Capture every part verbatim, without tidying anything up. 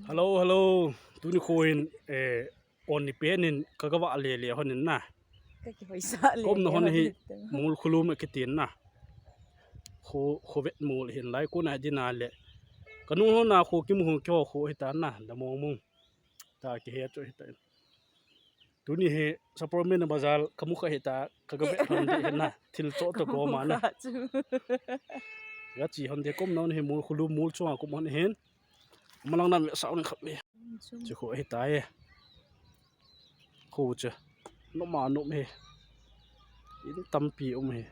Hello, hello. Tuni kho hin, eh, on ni pen in ka gava le le hon in na. Ka kihoi sa le. Kom na le hon hon hi in te. Mol khulum e kitin na. Kho, kho vet mol hin lai ko na din a le. Ka nung hon na kho kimu hon kyo kho hita na. Da mong mong. Ta kihe cho hita. Tuni hi Sapormeina bazar ka mu kha hita, ka ga vet hon de hin na, thil cho to ko ma na. Ka mu kha chu. Ka chi hon de kom na hon hi mol khulum mol chunga kom hon hin. Malang na ve sa un kha ve. Chu. Chu kho hita e. Kho chu. Nom a nom hi. In tampi um hi.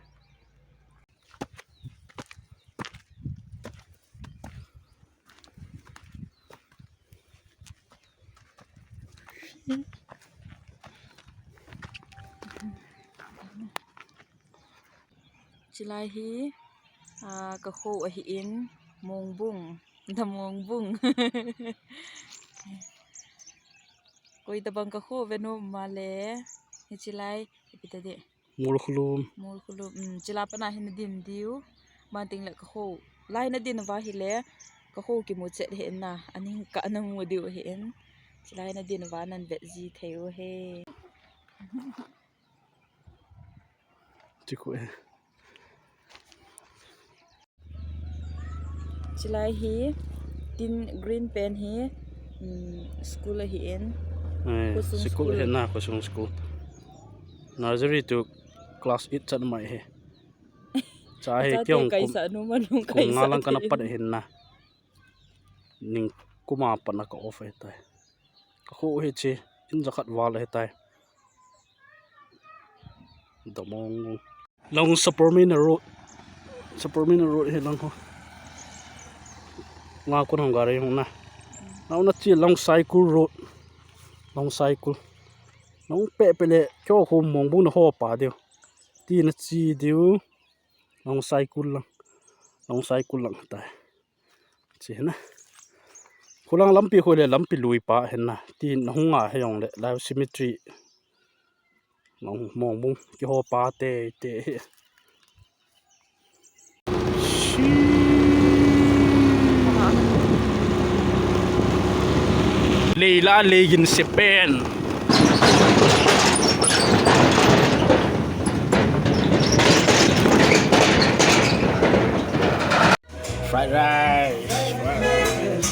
Chilai hi, ah, ka kho ahi in, Mongbung, Da Mongbung. Koi tabang ka kho ve nom ma le, hi chilai, ipi ta de. Mol khulum. Mol khulum. Um, chila pana hin din diu. Ban ting le ka kho. Lai na din va hi le. Ka kho kimu chet hi na. Aning ka na mu diu hi in. Chilai na din va nan vet ji thei u he. Chi kho e. Chilai hi tin green pen hi, um, school ahi in. Eh, khosung school, school ahi na, khosung school. Nursery to class eight chan mai hi. Cha hi cha kiong te kai kum, sa nu ma nung kum kai nga sa lang te kana in. Pat ahi na. Ning kum a pat na ka off ahi tai. Ka kho hi chi, in jakhat val ahi tai. Da Mongbung. Lang Sapormeina Road. Sapormeina Road hi lang ho. Nga kun hong gari hong na. Lang na chi Long Saikul Road. Long Saikul. Long pe pe le kyo ho Mongbung na ho pa diu. Ti na chi diu. Long Saikul lang. Long Saikul lang tai. Chi na. Khulang lampi khu le lampi lui pa hin na. Ti na hung a he yong le lai cemetery. Long Mongbung kiho pa te te hi. Leila leigin sepen. Fried rice. Fried rice.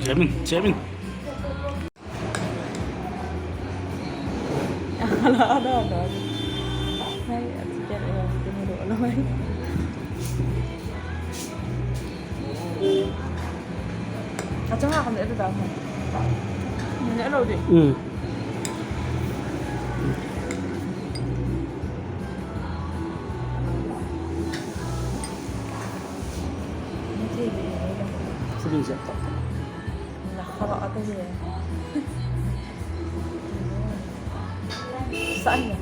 Jamin, Jamin. Ala, ala, ala. Hai, ati kya le, ati mo lo, ala, hai. Acha ha kam le da. Ni ne lo di. Mm. Sibin siya. Na kha ba ata ni. Saan ni.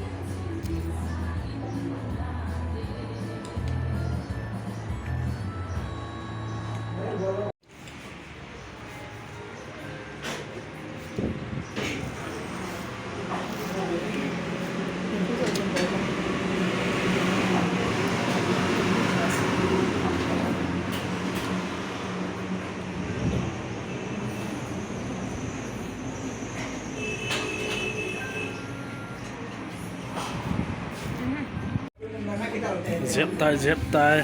Jep tai, jep tai.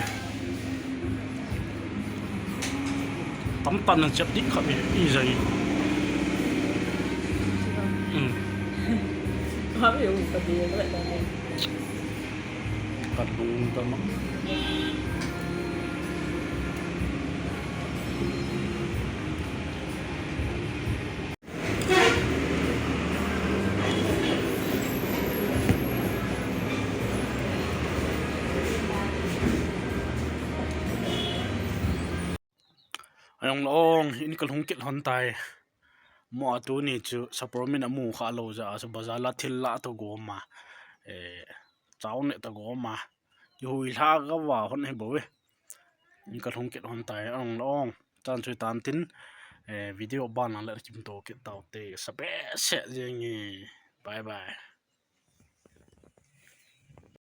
Tam tan na jep dik kha mi, i jai. Hmm. Kha mi u ka di le na. Ka lung ta ma. Ayong long, in ka lhung kit hon tai. Mo atu ni chu Sapormeina mu kha lo ja, chu bazar la thil la to goma. Eh, chau ne to goma. Hui hla ka va hon hi bo e. In ka lhung kit hon tai, ayong long. Chan chu tan tin, eh, video ban lang le kim to kit tau te. Sa be se jeng e. Bye bye.